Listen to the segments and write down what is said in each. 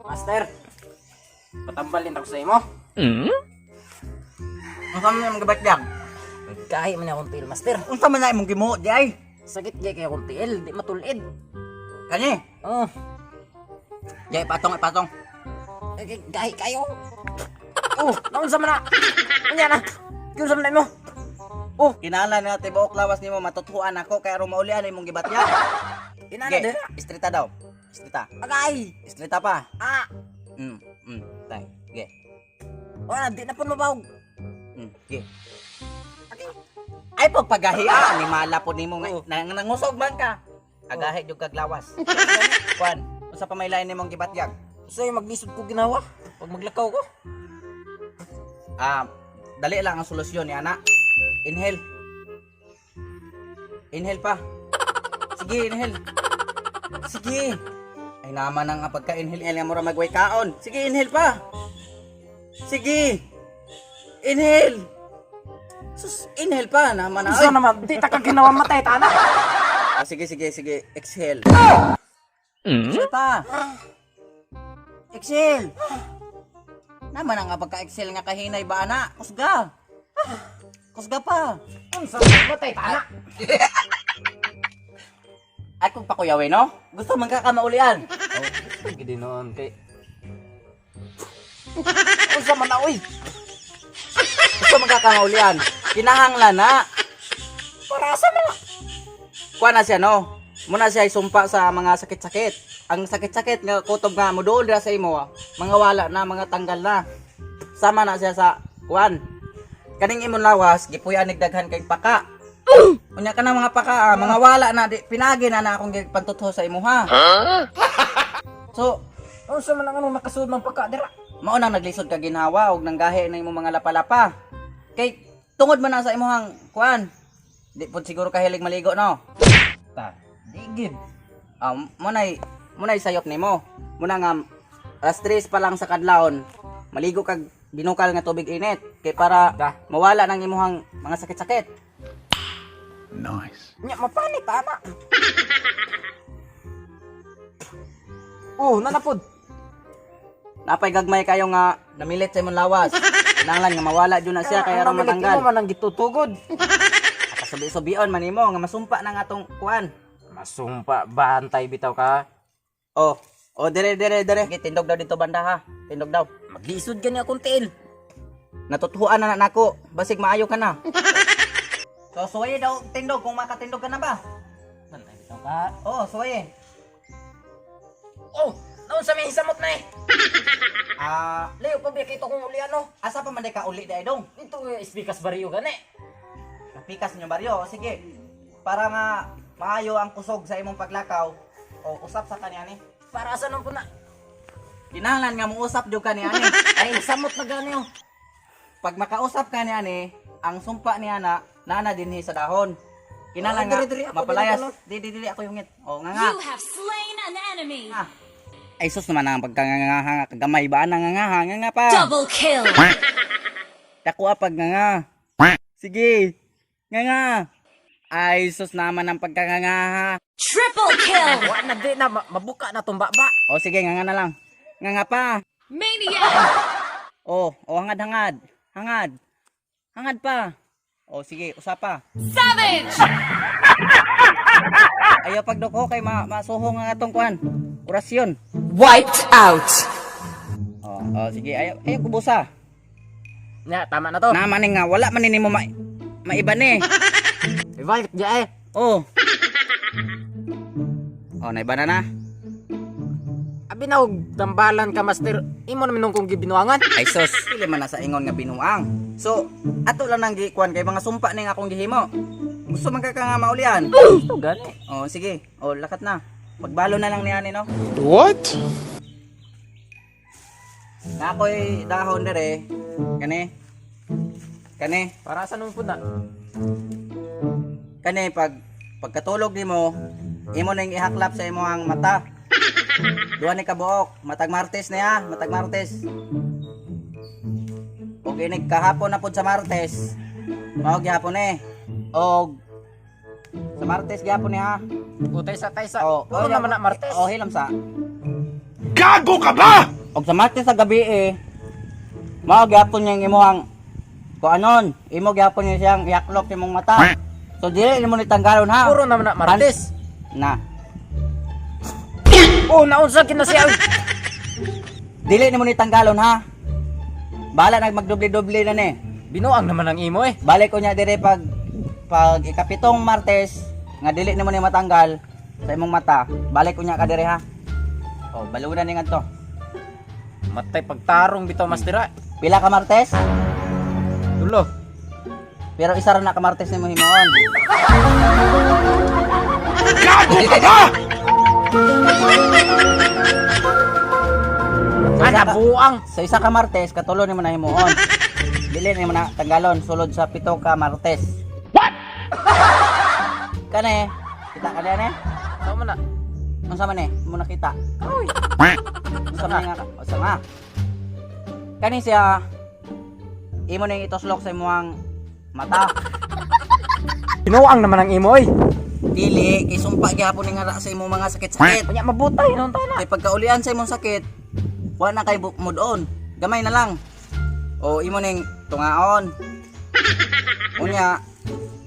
Master, patambalin ako sa imo. Unsa man imong gibatyag? Gahi man akong tiil, Master. Unsa man na imong gimuo di ay? Sakit gay kay akong tiil, di matulid. Kani? Oh, Jay, patong, ipatong. eh, gahi kayo. Oh, naunsa man na? Unya na. Kinsa man na imo? Oh, Kinahanglan nga tibuok lawas nimo matutuan ako kay aron maulian imong gibatyag. inana Ge, dira. istrita daw. Istrita. Agay. Istrita pa. Ah, Tay. Ge. wala di na pud mabawog. Ge. Ay pagpagahi ni mala po nimo nga Oh. nangusog man ka. Agahi jud kag lawas. Kuan, unsa pa may lain nimong gibatyag? Usahay maglisod ko ginawa pag maglakaw ko. Ah, dali lang ang solusyon ni ana. Inhale. Inhale pa. Sige, inhale. Sige. Ay naman ang pagka-inhale inhale mo ra magway kaon. Sige, inhale pa. Sige. Inhale. Sus, inhale pa naman na. Unsa naman di ta ka ginawa matay ta na. Ah, sige, sige, sige. Exhale. Exhale pa. Exhale. Naman ang pagka-exhale nga kahinay ba ana? Kusga. Kusga pa. Unsa man matay ta na. Ay kung pakuyawin, no? Gusto man ka kamaulian. Oh, gidi noon kay. Unsa man na oy? Gusto man ka kamaulian. Kinahanglan na. Para sa mga Kuha na siya, no? Muna siya sumpa sa mga sakit-sakit. Ang sakit-sakit nga kutob nga moduol dira sa imo, mga wala na, mga tanggal na. Sama na siya sa kuan. Kaning imong lawas, gipuy-an daghan kay paka. Unya ka na mga paka, mga wala na di, pinagi na na akong gipantutho sa imuha. So, unsa man ang anong nakasud man pagka dira. mao nang naglisod ka ginhawa og nanggahi na imong mga lapalapa. Kay tungod man na sa imuhang kuan. Di pud siguro kahilig maligo, no? Ta, di gid. Ah, mo nay sayop nimo. Muna nga alas 3 pa lang sa kadlawon, maligo kag binukal nga tubig init kay para Da. mawala nang imuhang mga sakit-sakit. Nice. Nya mapanit ana. Oh, nanapod. Napay gagmay kayo nga namilit sa imong lawas. Kinahanglan nga mawala jud na siya kay aron Namilit matanggal. imo man ang gitutugod. Kasubi-subion man nimo nga masumpa na nga tong kuan. Masumpa bantay bitaw ka. Oh, oh dire dire dire. Sige, tindog daw dito banda ha. Tindog daw. Maglisod gani akong tiil. Natutuhan na na nako. Basig maayo ka na. So suwaye daw tindog kung makatindog ka na ba? Bantay bitaw ka. Oo, suwaye. Oh, naunsa may hisamot na eh. Ah, Layo pa biya kito kong uli ano. asa pa man day ka uli day dong? Ito ispikas baryo gani. Napikas ninyo baryo. O, sige. Para nga maayo ang kusog sa imong paglakaw, o usap sa kaniya ni. Para sa nang puna. Kinahanglan nga mousap jud kaniya ni. Ay, samot na gani oh. Pag makausap ka niya ni, ang sumpa niya na nana dinhi sa dahon. Kinahanglan Oh, nga diri, diri, ako, mapalayas. diri, Di di dili ako yungit. O nga nga. You have slain an enemy. Ah. Ay sus naman ang pagkangangaha kagamay ba nang nga nga nga pa. Double kill. Dako pag nga nga. Sige. Nga nga. Ay sus naman ang pagkangangaha. Triple kill. Wa na di na mabuka na tong baba. O sige nga nga na lang. Nga nga pa. Maniac. O, o hangad hangad. Hangad. Hangad pa. O sige, usapa. Savage. Ayaw pagdoko kay masuho nga atong kuan. Orasyon. Wiped out. O, o sige, ayaw ayaw kubusa. Nya, tama na to. Naman ni nga wala man ni nimo maiba ni. Ibalik di eh. Oh. Oh, naiba na na. Abi na og dambalan ka, master. Imo naman nung kong gibinuangan. Ay sus, dili man na sa ingon nga binuang. So, ato lang nang gikuan kay mga sumpa ni nga akong gihimo. Gusto man ka ka nga maulian. Gusto gani. Oh, sige. Oh, lakat na. Pagbalo na lang niya ni no. What? Na ako'y dahon dire. Kani. Kani. Para sa nung puna. Kani pag pagkatulog nimo, imo nang ihaklap sa imong mata. Duha ni kabuok, matag Martes niya, matag Martes. Og inig kahapon na pud sa Martes. Mao gihapon eh. Og sa Martes gihapon niya. Utay sa taysa. Oh, Puro naman na Martes. Oh, hilam sa. Gago ka ba? Og sa Martes sa gabi eh. Mao gihapon niyang imuhang kuanon, imo gihapon niya siyang ihaklop imong mata. So dili nimo ni tanggalon ha. Puro naman na Martes. Na. Oh, naunsa kina siya. oy. Dili nimo ni tanggalon ha. Bahala nag magdoble-doble na ni. Binuang naman ang imo eh. Balik ko niya dire pag pag ikapitong Martes nga dili nimo ni matanggal sa imong mata. Balik ko niya ka dire ha. Oh, balunan ni ngadto. Matay pagtarong bitaw master ah. Pila ka Martes? Tulo. Pero isa ra na ka Martes nimo himuon. Gago ka ba? Sa Ah, isa ka, nabuang. sa isa ka Martes katulo nimo na himuon. Dili nimo na tanggalon sulod sa pito ka Martes. What? Kane, kita ka ne? Sao man na? Unsa man eh? Mo nakita. Uy. Unsa man nga? Unsa nga? Kani siya imo ning ituslok sa imong mata. Binuang naman ang imo eh. Dili kay sumpa gihapon ni nga ra sa imong mga sakit-sakit. Unya mabutay nun ta na. Kay pagkaulian sa imong sakit, wa na kay mudon. Gamay na lang. O imo ning tungaon. Unya,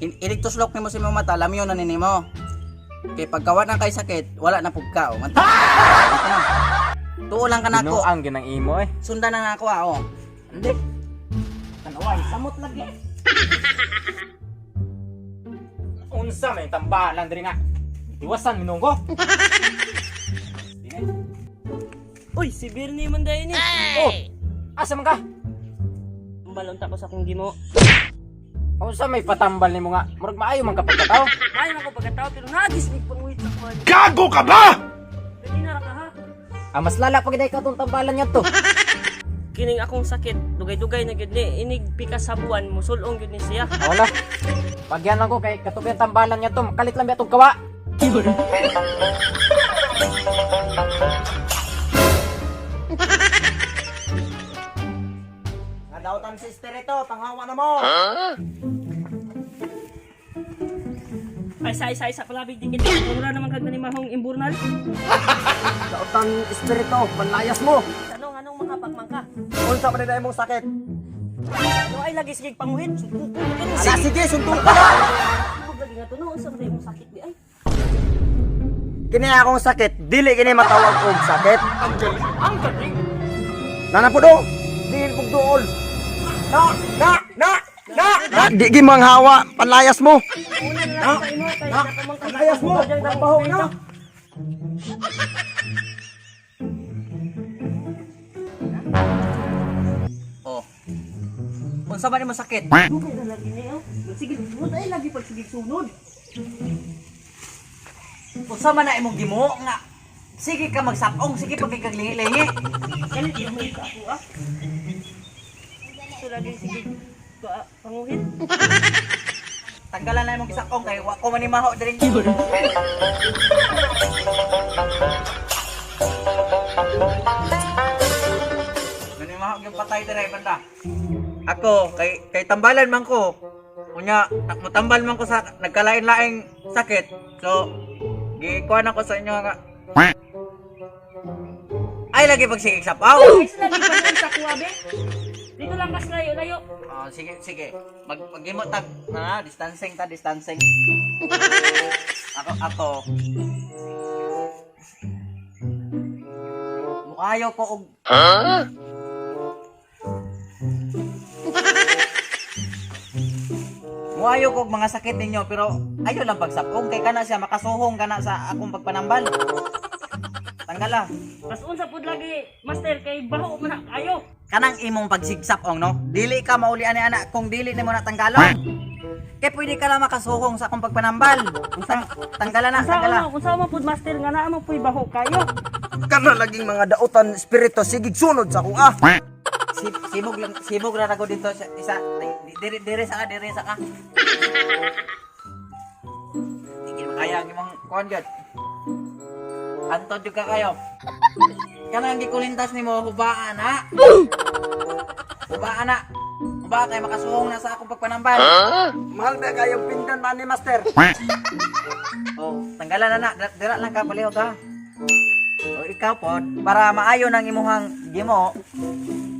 inig tuslok nimo sa imong mata, lamyon na nimo. Kay pagka wa na kay sakit, wala na pug ka. O, mata. Mata na. Tuo lang ka nako. Binuang ginang imo eh. Sundan na nako ah, oh. Hindi. Tanaway, samot lagi. Unsa may tambalan diri nga. Iwasan minunggo. Uy, si Bernie man dahil ni. Oh. Asa man ka? Balon ta ko sa akong gimo. Unsa may patambal nimo nga? Murag maayo man kapag kataw. Maayo man ko pagkatao pero nagis mig panguhit sa kuan. Gago ka ba? Pwede na ra ka ha. Ah, mas lala pa gid ka tong tambalan niya to. Kining akong sakit, dugay-dugay na gyud ni inig pika sa buwan musulong gyud ni siya. Ah, wala. Pagyan lang ko kay katubi ang tambalan niya to. Makalit lang biya tong kawa. Nadawtan si espiritu, panghawa na mo. Ay sa isa isa palabig dikit. Wala naman kag nanimahong imburnal. Daotan espiritu, panlayas mo. Tanong anong mga pagmangka? Unsa man na imong sakit? No ay lagi sige panguhit. Suntuko kini. Ala sige, suntuko na. Sige lagi nga tuno unsa man imong sakit di ay. Kini akong sakit, dili kini matawag og sakit. Ang galing, ang galing. Nana po do. Dili pug duol. Na, na, na, na, na. Di gi manghawa, panlayas mo. Una na lang sa imo kay nakamang ka. Panlayas mo. Baho na. Oh. Unsa man imong sakit? Dugay na lagi ni oh. Sige, sunod ay lagi pag sige sunod. Unsa man na imong gimo nga? Sige ka magsapong, sige pag kay kaglingi-lingi. Kalit yung may ako ah. So lagi sige pa panguhit. Tanggalan na imong gisakong kay wa ko manimaho diri. Manimaho yung patay diri banda. Ako kay kay tambalan man ko. Unya mutambal man ko sa nagkalain-laing sakit. So gikuan ako sa inyo nga. Ay lagi pagsigig sa paw. Ay sa lagi panguhit sa kuha be. Dito lang kas layo layo. Oh, sige, sige. Mag maghimo tag na distancing ta, distancing. Ako ako. Muayo ko og Muayo ko og mga sakit ninyo pero ayo lang pagsapong kay kana siya makasuhong kana sa akong pagpanambal. Tanggala. Kas unsa pud lagi master kay baho man na kayo. Kanang imong pagsigsap ong no, dili ka maulian ni anak kung dili nimo na tanggalon. Kay pwede ka lang makasuhong sa akong pagpanambal. Tanggala na, Unsa tanggala. man unsa man pud master nga naa man puy baho kayo. Kana laging mga daotan espiritu sige sunod sa ako ah. Sibog lang, sibog ra ko dito sa isa. Dire dire sa ka, dire sa ka. Di gid makaya ang imong kuan gyud. Antod jud ka kayo. Kanang gikulintas nimo hubaan ha. Hubaan na. Hubaa kay makasuhong na sa akong pagpanambal. Mahal ba kayong pindan man ni master? Oh, tanggalan na na. Dira lang ka palihog ha. O ikaw pod para maayo nang imuhang gimo.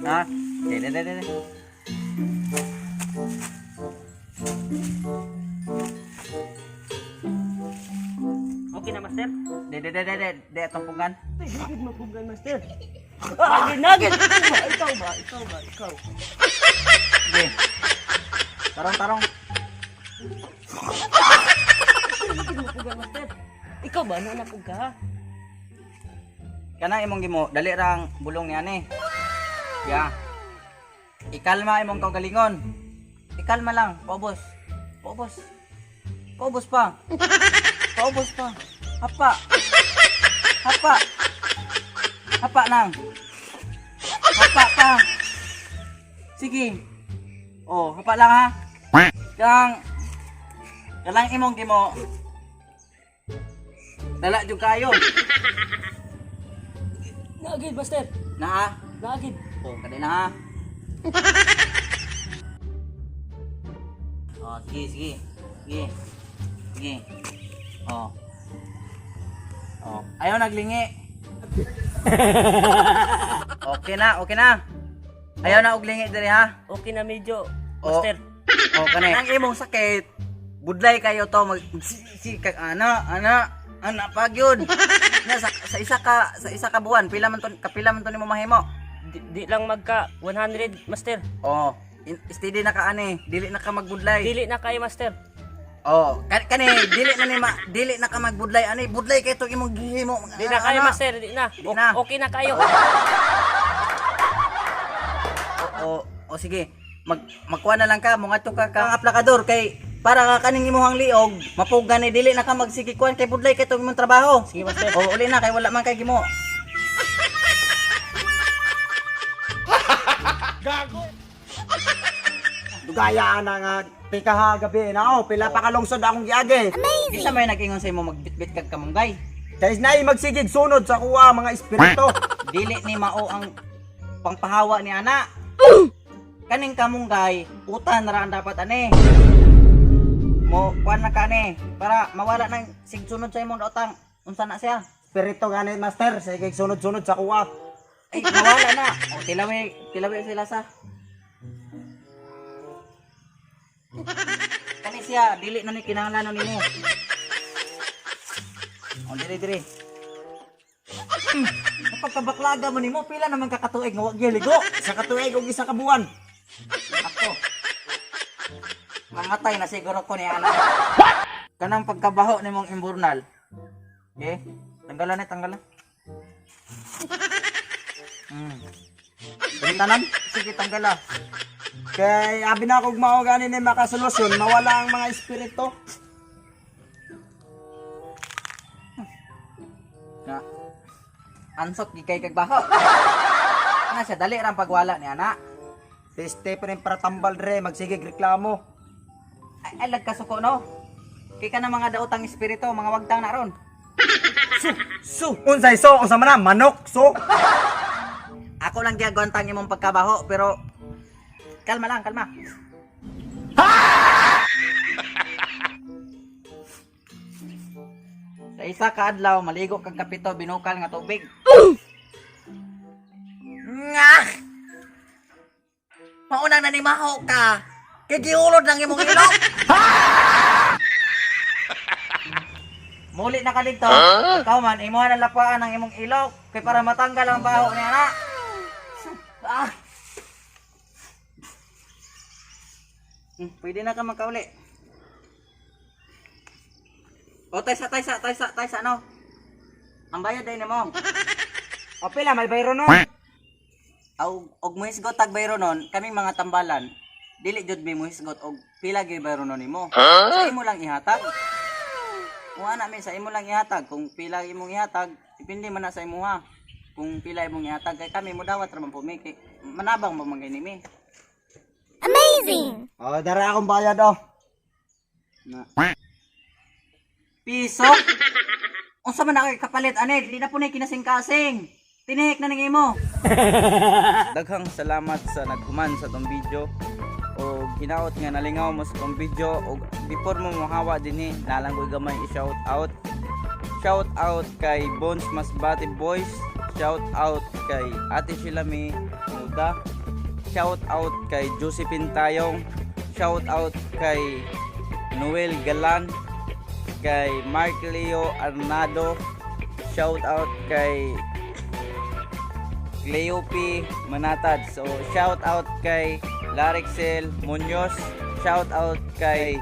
Ha? Dili dili dili. Okay na, master? Dili dili dili dili atong pugan. Nagid mapugan, master. Nagid, nagid! Ikaw ba? Ikaw ba? Ikaw ba? Ikaw. Sige. Tarong tarong. Nagid mapugan, master. Ikaw ba? Ano napug ka? Kana imong gimo, dali ra ang bulong ni ani. Ya. Ikalma imong kaugalingon. Ikalma lang, paubos. Paubos. Paubos pa. Paubos pa. Hapa. Hapa. Hapa nang. Hapa pa. Sige. Oh, hapa lang ha. Kang Kalang imong gimo. Dala jud kayo. Nagid, master. Naa. Nagid. Oh, kadi na ha. Oh, sige, sige. Sige. Sige. Oh. Oh, ayaw naglingi. Okay na, okay na. Ayaw na og lingi diri ha. Okay na medyo, Oh. master. Oh, kani. Ang imong sakit, budlay kayo to mag si, ka, ana ana ana pag yun. Na, sa isa ka buwan, pila man to kapila man to nimo mahimo. Di lang magka 100, master. Oh, steady na ka ani, dili na ka magbudlay. Dili na kayo, master. Oh, kani dili na ni ma, dili na ka magbudlay ani, budlay kay tong imong gihimo. Di na kayo, Ana. master. Di na. Di na. Okay na kayo. O, o sige, magkuha na lang ka, mungadto ka kang aplakador kay para ka kaning imuhang liog, mapugan ni dili na ka magsige kuan kay budlay kay tong imong trabaho. Sige, master. O uli na kay wala man kay gimo. Dugaya na nga pika ha gabi na oh, pila pa kalungsod akong giagi. Isa may nag-ingon sa imo magbitbit kag kamunggay. Kay naay magsigig sunod sa kuha mga espiritu. Dili ni mao ang pangpahawa ni ana. Kaning kamunggay, utan ra ang dapat ani. Mo kuan na ka ani para mawala nang sigsunod sa imong utang. Unsa na siya? Espiritu gani master, sigig sunod-sunod sa kuha. Ay, mawala na. O tilawi, tilawi sila sa. Kani siya, dili na ni kinahanglan nimo. O dili dili. Pagkabaklaga mo nimo, pila naman kakatuig nga wa gyud ligo. Isa ka tuig ug isa ka buwan. Ako. Mamatay na siguro ko ni ana. Kanang pagkabaho nimong imburnal. Okay? Tanggalan na, tanggalan. Tanan? Sige, tanggala. Kay abi na kog mao gani ni makasolusyon, mawala ang mga espiritu. Na. Ansot gikay kag baho. Nga siya dali ra ang pagwala ni ana. Peste pa rin para tambal re, magsigig reklamo. Ay, ay lagkasuko no. Kay ka na mga daotang espiritu, mga wagtang na ron. Su, unsay so, unsa man na manok so. Ako lang giagwantang imong pagkabaho pero kalma lang, kalma. Sa isa ka adlaw maligo kag kapito binukal nga tubig. Nga! Maunang nanimaho ka. Kay giulod ng imong ilok. Muli na ka dito. Ikaw man, imuha na lapaan ang imong ilok kay para matanggal ang baho ni ana. Ah. Pwede na ka magkauli. O, taysa, taysa, taysa, taysa, no? Ang bayad ay nimo. O pila may bayro no. Og, og muhisgot tag bayro nun, kaming mga tambalan, dili jud mi muhisgot og pila gyud bayro nun nimo. Sa imo lang ihatag. Kung ana mi sa imo lang ihatag, kung pila imong ihatag, depende man na sa imuha. Kung pila imong ihatag kay kami modawat ra man po mi kay manabang ba man gani mi. Amazing! O dara akong bayad oh. Na. Piso? Unsa man na kapalit ani? Di na po na kinasing-kasing. Tinihik na ning imo. Daghang salamat sa naghuman sa tong video o hinaot nga nalingaw mo sa tong video. O before mo mohawa dinhi, nalang ko'y gamay i-shout out. Shout out kay Bones Masbate Boys. Shout out kay Ate Sheila May Muda. Shout out kay Josephine Tayong. Shout out kay Noel Galan, kay Mark Leo Arnado. Shout out kay Cleo P. Manatad. So, shout out kay Larixel Munoz. Shout out kay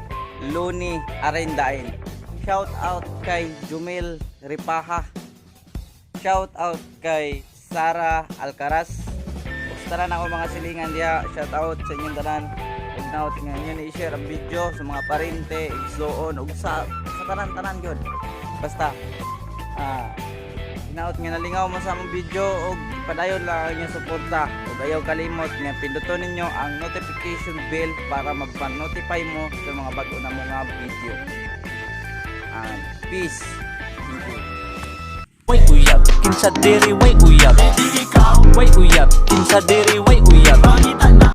Luni Arendain. Shout out kay Jumil Ripaha. Shout out kay Sara Alcaraz. Ug sa tanan ako mga silingan diha, shout out sa inyong tanan. Ug naot nga inyo ni i-share ang video sa mga parente, igsuon ug sa tanan-tanan gyud. Basta hinaot nga nalingaw mo sa among video ug padayon lang ang inyong suporta ug ayaw kalimot nga pinduton ninyo ang notification bell para ma-notify mo sa mga bago na mga video. And peace. Thank you. Way uyab, kinsa diri way uyab. Way uyab, kinsa diri.